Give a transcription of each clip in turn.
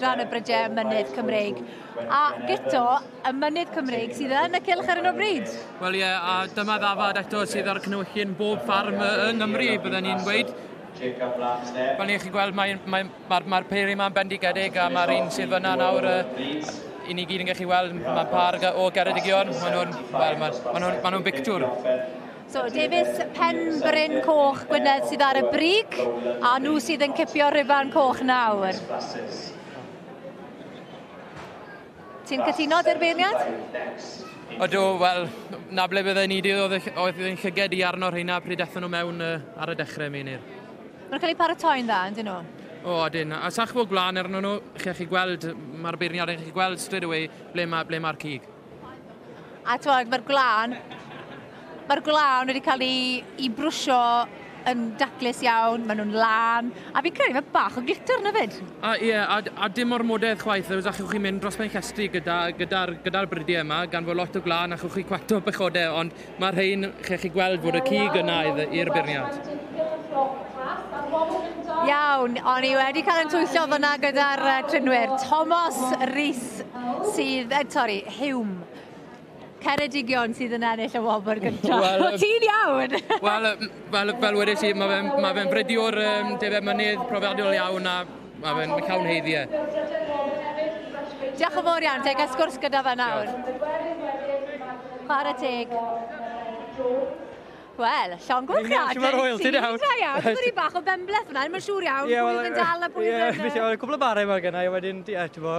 adran y Brydiau Mynydd Cymreig. A gyto, y Mynydd Cymreig sydd yn y cylch ar hyn o bryd. Wel ie, a dyma ddafad eto sydd ar cnewyllyn bob ffarm yng Nghymru, bydden ni'n gweud. Fel ni'n chi gweld, mae'r mae, mae, mae peiri yma'n bendigedig a mae'r un sydd fyna nawr, uh, i ni gyd yn gallu weld, mae par o Geredigion, maen nhw'n well, ma, ma nhw, ma nhw bictwr. So, Davies, Penbryn Coch Gwynedd sydd ar y brig, a nhw sydd yn cipio rhuban coch nawr. Ti'n cytuno dy'r beirniad? Ydw, wel, na ble bydden ni di, oedd oedd yn llyged i arno rheina pryd aethon nhw mewn uh, ar y dechrau, Meinir. Mae'n cael eu paratoi'n dda, yndyn nhw? O, odyn. A sa'ch fod gwlân arno nhw, chi allu gweld, mae'r beirniad yn gallu gweld straight away ble mae'r ble mae cig. A t'mod, mae'r gwlân, mae'r gwlân wedi cael ei, ei brwsio yn daclus iawn, maen nhw'n lân, a fi'n credu mae bach o glitter yna fyd. A ie, a, a dim ormodedd chwaith, os allwch chi mynd dros ben llestri gyda, gyda'r gyda bridiau yma, gan fod lot o glân, allwch chi cwato pechodau, ond mae'r rhain, chi allu gweld fod y cig yna i'r beirniad. Iawn, o'n i wedi cael yn twyllo fyna gyda'r trinwyr. Thomas Rees sydd, eh, sorry, Hume. Ceredigion sydd yn ennill y wobr gyntaf. Wel, ti'n iawn! Wel, fel, fel wedes i, mae fe'n ma fe fridiwr um, defed mynydd profiadol iawn a mae fe'n llawn heiddiau. Diolch yn fawr iawn, teg a sgwrs gyda fe nawr. Chwarae teg. Wel, llongyfarchiadau. Shwmae hwyl, ti'n iawn? Da iawn, dwi'n i bach o benbleth fyna, ddim yn siŵr iawn yeah, pwy yn dal a pwy yn... Ie, yeah, cwbl o barau mae gennau, wedyn, ie, ti'n bo...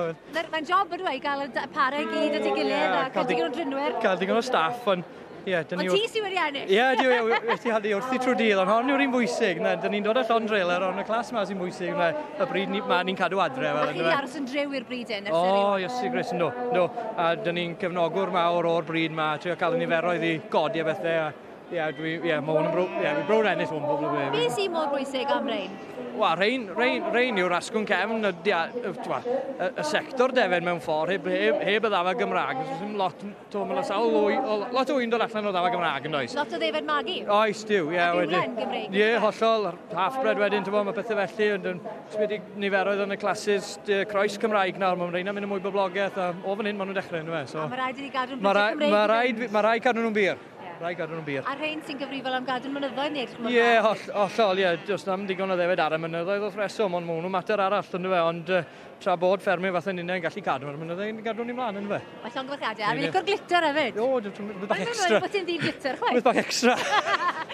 Mae'n job ydw i gael y parau i gyd at ei gilydd a cael digon o drinwyr. Cael digon o staff, ond ie, dyn ni... Ond ti sydd wedi ennill. Ie, dwi wedi hynny wrthi trwy dydd, ond hon yw'r un bwysig. Na, dyn ni'n dod â llond trailer, ond y clas ma sy'n bwysig, na, y bryd ni, ma ni'n cadw adre. Fel, a chi'n aros yn driw i'r bryd hyn? O, Iesu Grist, no, no. A dyn ni'n cefnogwr mawr o'r bryd ma, trio cael y niferoedd i godi a bethau. A, Ie, dwi, ie, mae hwn yn brw, ie, dwi'n browd ennill hwn pob blwyddyn. Be sy'n mor bwysig am rein? Wel, rein, rein, rein yw'r asgwrn cefn, y, y, y, y, y sector defed mewn ffordd, heb, heb, heb y ddafad Gymraeg. Oes dim lot, to, mae sawl wy, lot o wy'n dod allan o ddafad Gymraeg yn oes? Lot o ddefed magu? Oes, diw, ie. Ac yw'n Gymreig? Ie, hollol, half-bred wedyn, ti'n mae pethau felly, ond yn wedi niferoedd yn y classes croes Cymraeg nawr, mae'n rheina'n mynd yn mwy boblogaidd, a o fan hyn maen nhw'n dechrau, yn So, a mae rhaid i ni gadw'n Cymreig. Mae rhaid, mae rhaid cadw nhw'n bur. Rhaid gadw nhw'n bur. A rhein sy'n gyfrifol am gadw'n mynyddoedd ni edrych mor Ie, holl, hollol, ie. Does na'm digon o ddefed ar y mynyddoedd wrth reswm, ond mae hwnnw'n mater arall, ynddo fe. Ond uh, tra bod ffermwyr fatha ninnau yn gallu cadw ar y mynyddoedd, ni'n gadw ni mlaen, ynddo fe. Mae llongyfarchiadau, a fi'n licio'r glitter hefyd. O, rhywbeth bach extra. Bod ti'n ddyn glitter, chwaith. Rhywbeth bach extra.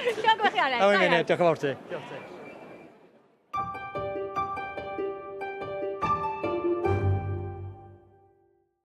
Llongyfarchiadau. Diolch yn fawr ti. Diolch ti.